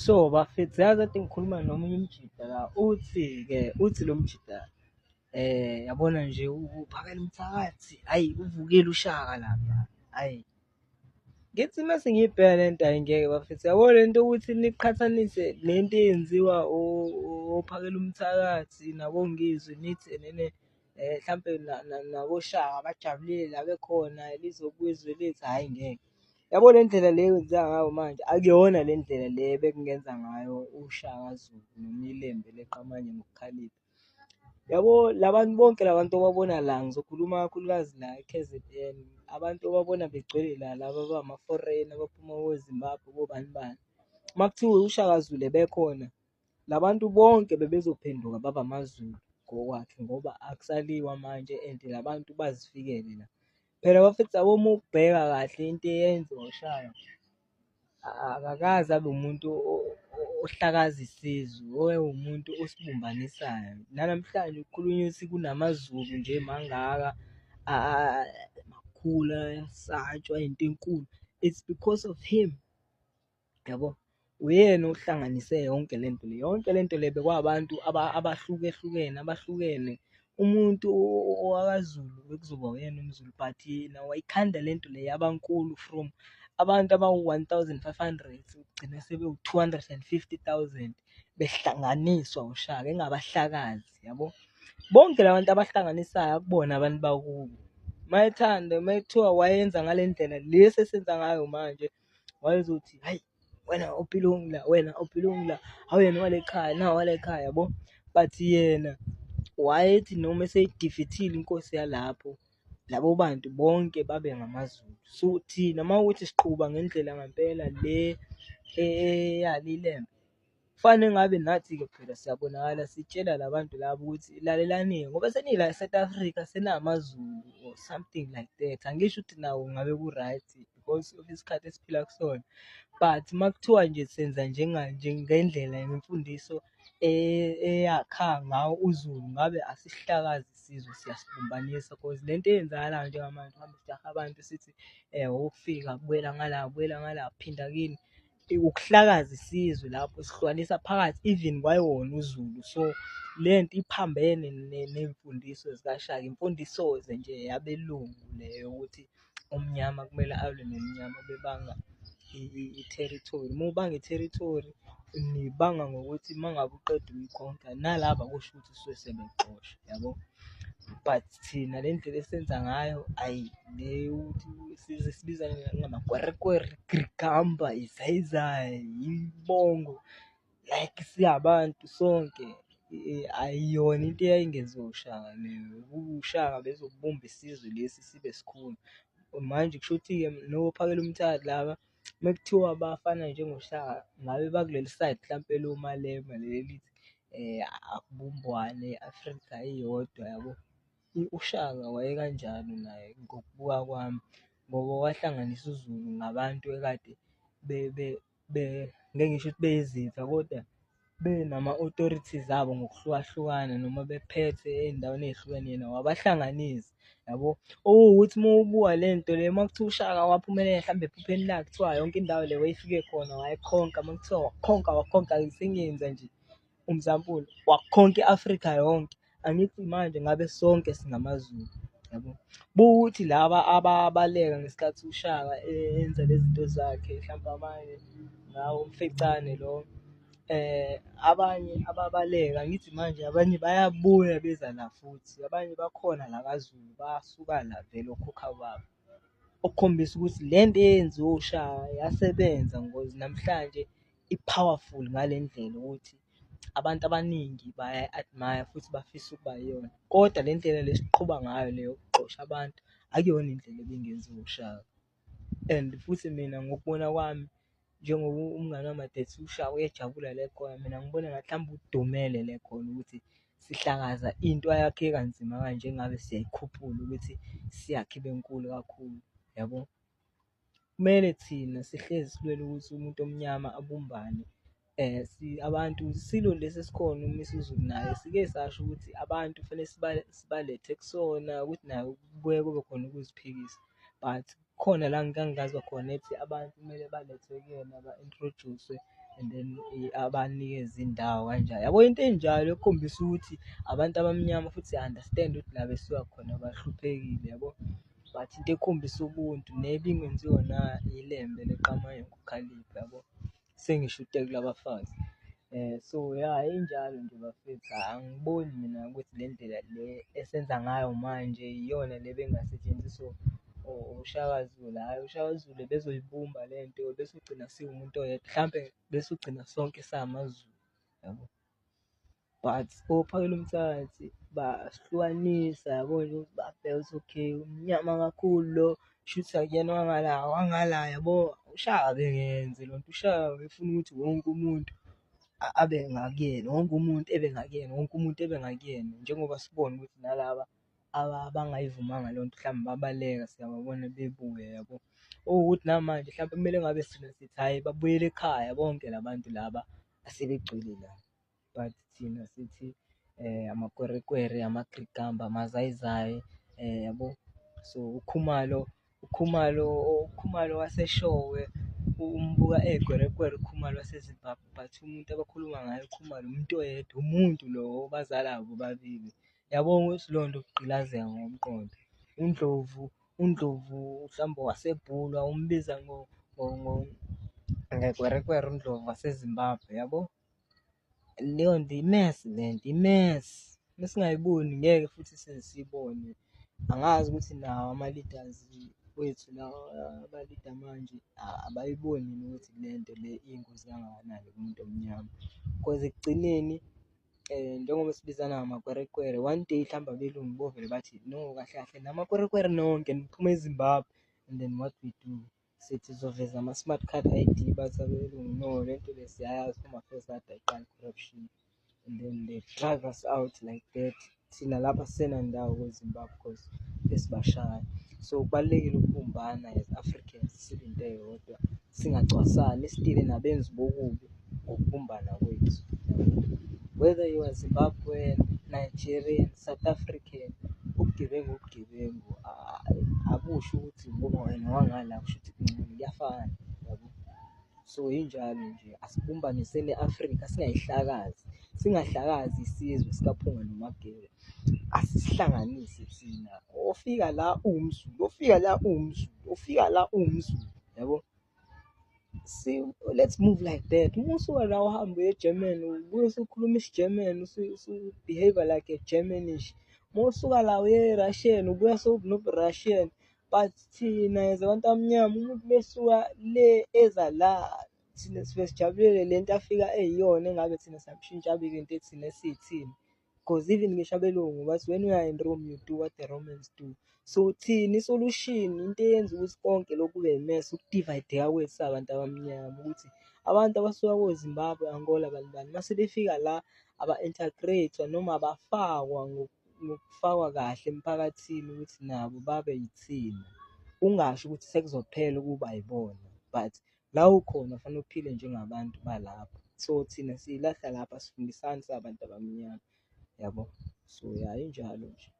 So bafethu, yazi kade ngikhuluma nomunye umjita la, uthi-ke, uthi lo mjita yabona nje uPhakel'umthakathi, hhayi uvukile uShaka lapha, hhayi. Ngithi uma sengiyibheka lento, hhayi ngeke bafethu, yabo lento yokuthi niqhathanise lento eyenziwa oPhakel'umthakathi naboNgizwe nithi enene hlampe naboShaka bajabulile la bekhona lizobuya izwe lethu, hhayi ngeke. Yabo le ndlela le ekwenzeka ngayo manje akuyona le ndlela le ebekungenza ngayo uShaka Zulu noma iLembe leqamanye ngokukhalipha. Yabo la bantu bonke la bantu obabona la, ngizokhuluma kakhulukazi la e-KZN, abantu obabona begcwele la laba abama-foreigner abaphuma ko-Zimbabwe kobani bani. Uma kuthiwa uShaka Zulu ebekhona, la bantu bonke bebezophenduka babe amaZulu ngokwakhe ngoba akusaliwa manje and la bantu bazifikele la. Phela bafethu yabo uma ubheka kahle into eyenziwa uShaka, akakaze abe umuntu ohlakaza isizwe, wayewumuntu osibumbanisayo. Nanamhlanje kukhulunywa ukuthi kunamaZulu nje mangaka makhulu ayasatshwa ayinto enkulu, it's because of him, yabo. Uyena ohlanganise yonke lento le, yonke lento le bekwabantu abahlukehlukene abahlukene. Umuntu owakaZulu bekuzoba uyena umZulu but yena wayikhanda lento le yaba nkulu from abantu abawu-1 500 kugcine sebewu-250 000 behlanganiswa uShaka engabahlakazi yabo. Bonke la bantu abahlanganisayo akubona abantu bakubo. Uma ethanda uma kuthiwa wayenza ngale ndlela le esesenza ngayo manje, wayezothi hhayi wena awubhilongi la, wena awubhilongi la, awuyena owala ekhaya nawu owala ekhaya yabo. But yena wayethi noma eseyi-defeat-ile inkosi yalapho, labo bantu bonke babe ngamaZulu. So thina uma kuwukuthi siqhuba ngendlela ngampela le eyalo iLembe, kufanele ngabe nathi-ke phela siyabonakala sitshela la bantu laba ukuthi lalelani-ke ngoba senila e-South Africa senamaZulu or something like that. Angisho ukuthi nawo ngabe ku-right because of isikhathi esiphila kusona but uma kuthiwa nje senza ngendlela ngemfundiso eyakha ngawo uZulu ngabe asisihlakazi isizwe siyasibumbanisa cause lento eyenzakalayo njengamanje uhambe sijahe abantu sithi owokufika buyela ngala, buyela ngala, phinda kini. Ukuhlakaza isizwe lapho sihlukanisa phakathi even kwawona uZulu. So le nto iphambene ney'mfundiso zikaShaka, imfundiso-ze nje yabelungu le yokuthi omnyama kumele alwe nomnyama bebanga i-territory. Uma ubanga i-territory niyibanga ngokuthi uma ngabe uqeda ukuyikhonka nalaba kusho ukuthi suke sebexosha yabo. But thina le ndlela esenza ngayo ayi le yokuthi size sibizane ngamakwerekwere, grigamba, izayizayi, ibongo like singabantu sonke ayiyona into eyayingenziwa uShaka leyo. UShaka ubezobumba isizwe lesi sibe sikhulu. Manje kushuthi-ke noPhakel'umthakathi laba uma kuthiwa bafana njengoShaka ngabe bakuleli sayidi mhlampe loMalema leli elithi akubumbwane i-Afrika iyodwa yabo. UShaka wayekanjalo naye ngokubuka kwami ngoba wahlanganisa uZulu ngabantu ekade ngeke ngisho ukuthi beyizitha kodwa benama-authorities abo ngokuhlukahlukana noma bephethe ey'ndaweni ey'hlukene yena wabahlanganisa yabo. Okuwukuthi uma ubuka lento le uma kuthiwa uShaka waphumelela hlampe ephupheni lakhe kuthiwa yonke indawo le wayefike khona wayikhonka, uma kuthiwa wakhonka wakhonka sengiyenza nje umzampulo, wakhonka i-Afrika yonke. Angithi manje ngabe sonke singamaZulu yabo. Buka ukuthi laba ababaleka ngesikhathi uShaka enza lezi zinto zakhe hlampe abanye ngawo uMfecane lo, abanye ababaleka angithi manje abanye bayabuya beza la futhi, abanye bakhona la kaZulu basuka la vele okhokho babo. Okukhombisa ukuthi lento eyenziwa uShaka yasebenza ngoze namhlanje i-powerful ngale ndlela ukuthi abantu abaningi bayayi-admire futhi bafisa ukuba yiyona. Kodwa le ndlela le esiqhuba ngayo le yokuxosha abantu akuyona indlela ebingenziwa uShaka and futhi mina ngokubona kwami njengoba umngani wami ade ethi uShaka uyajabula la ekhona, mina ngibona engathi mhlawumbe udumele la ekhona ukuthi sihlakaza into ayakhe kanzima kanje ngabe siyayikhuphula ukuthi siyakhe ibe nkulu kakhulu, yabo. Kumele thina sihlezi silwela ukuthi umuntu omnyama abumbane abantu iSilo lesi esikhona uMisuzulu naye sike sasho ukuthi abantu kufanele sibalethe kusona ukuthi naye kubuye kube khona ukuziphikisa but. Khona la ngike ngazwa khona ethi abantu kumele balethwe kuyena ba-introduce-we and then abanikeze indawo kanjalo. Yabo into eyinjalo ekukhombisa ukuthi abantu abamnyama futhi siya-understand-a ukuthi la besuka khona bahluphekile yabo. But into ekhombisa ubuntu nebingenziwa iLembe leQamanye ngokuKhalipha yabo, sengisho iteku labafazi. So ya injalo nje bafethu, angiboni mina ukuthi le ndlela le esenza ngayo manje iyona le ebeyingasetshenziswa uShaka Zulu, hhayi uShaka Zulu ebezoyibumba lento besogcina siwumuntu oyedwa, hlampe besogcina sonke samaZulu yabo. But oPhakelumthakathi basihlukanisa yabo nje, babheka ukuthi okay umnyama kakhulu lo, shuthi akuyena owangala, owangala yabo. UShaka abengeke ayenze leyo nto, uShaka ubefuna ukuthi wonke umuntu abe ngakuyena, wonke umuntu ebe ngakuyena, wonke umuntu ebe ngakuyena. Njengoba sibona ukuthi nalaba abangayivumanga leyo nto mhlawumbe babaleka siyababona bebuya yabo. Okuwukuthi namanje hlampe kumele ngabe thina sithi hhayi babuyele ekhaya bonke la bantu laba asebegcwele la, but thina sithi amakwerekwere, amagilingamba, amazayizayi yabo. So, uKhumalo, uKhumalo, uKhumalo waseShowe umbuka eyikwerekwere uKhumalo waseZimbabwe but umuntu abakhuluma ngaye uKhumalo umuntu oyedwa, umuntu lo obazalayo bobabili. Yabo ukuthi leyo nto ukugqilazeka ngokomqondo. UNdlovu, uNdlovu mhlawumbe waseBhulwa umbiza ngekwerekwere uNdlovu waseZimbabwe yabo. Leyo nto i-mess lento, i-mess, uma singayiboni ngeke futhi size siyibone. Angazi ukuthi nawo ama-leaders wethu lawa abalida manje abayiboni yini ukuthi le nto le iyingozi kangakanani kumuntu omnyama. Cause ekugcineni njengoba sibizana ngamakwerekwere, one day hlampe abelungu bovele bathi no, kahle kahle namakwerekwere nonke niphuma eZimbabwe and then what we do, sithi sizoveza ama-smart card ID, bathi abelungu no, lento le siyayazi Home Affairs kade yayiqala i-corruption and then they drive us out like that. Thina lapha asisenandawo ko-Zimbabwe cause besibashaya. So, kubalulekile ukubumbana as Africans sibe into eyodwa, singacwasani, sidile nabenzi bokubi ngokubumbana kwethu. Whether you are Zimbabwean, Nigerian, South African, ubugebengu ubugebengu, akusho ukuthi ngoba wena owangala kushuthi kungcono, kuyafana yabo. So, injalo nje asibumbaniseni i-Afrika singayihlakazi, singahlakazi isizwe sikaPhunga noMageba, asisihlanganise thina. Ofika la uwumZulu, ofika la uwumZulu, ofika la uwumZulu yabo. Let's move like that. Uma usuka la uhambe uye e-German, ubuye usukhuluma isi-German, usu-behave-a like a Germanish. Uma usuka la uye e-Russian, ubuya sewunobu-Russian. But thina as abantu abamnyama, umuntu mesuka le eza la, thina sifike sijabulele lento afika eyiyona engabe thina siyamshintsha abe ile nto thina esiyithina. Cause even ngisho abelungu bathi when you are in Rome you do what the Romans do. So thina i-solution into eyenza ukuthi konke lokhu kube i-mess uku-divide-eka kwethu sabantu abamnyama ukuthi abantu abasuka ko-Zimbabwe, Angola, bani bani mase befika la aba-integrate-wa noma abafakwa ngokufakwa kahle emphakathini ukuthi nabo babe yithina. Ungasho ukuthi sekuzophela ukuba yibona but la ukhona kufanele uphile njengabantu balapha. So thina siyilahla lapha asifundisani sabantu abamnyama yabo. So ya injalo nje.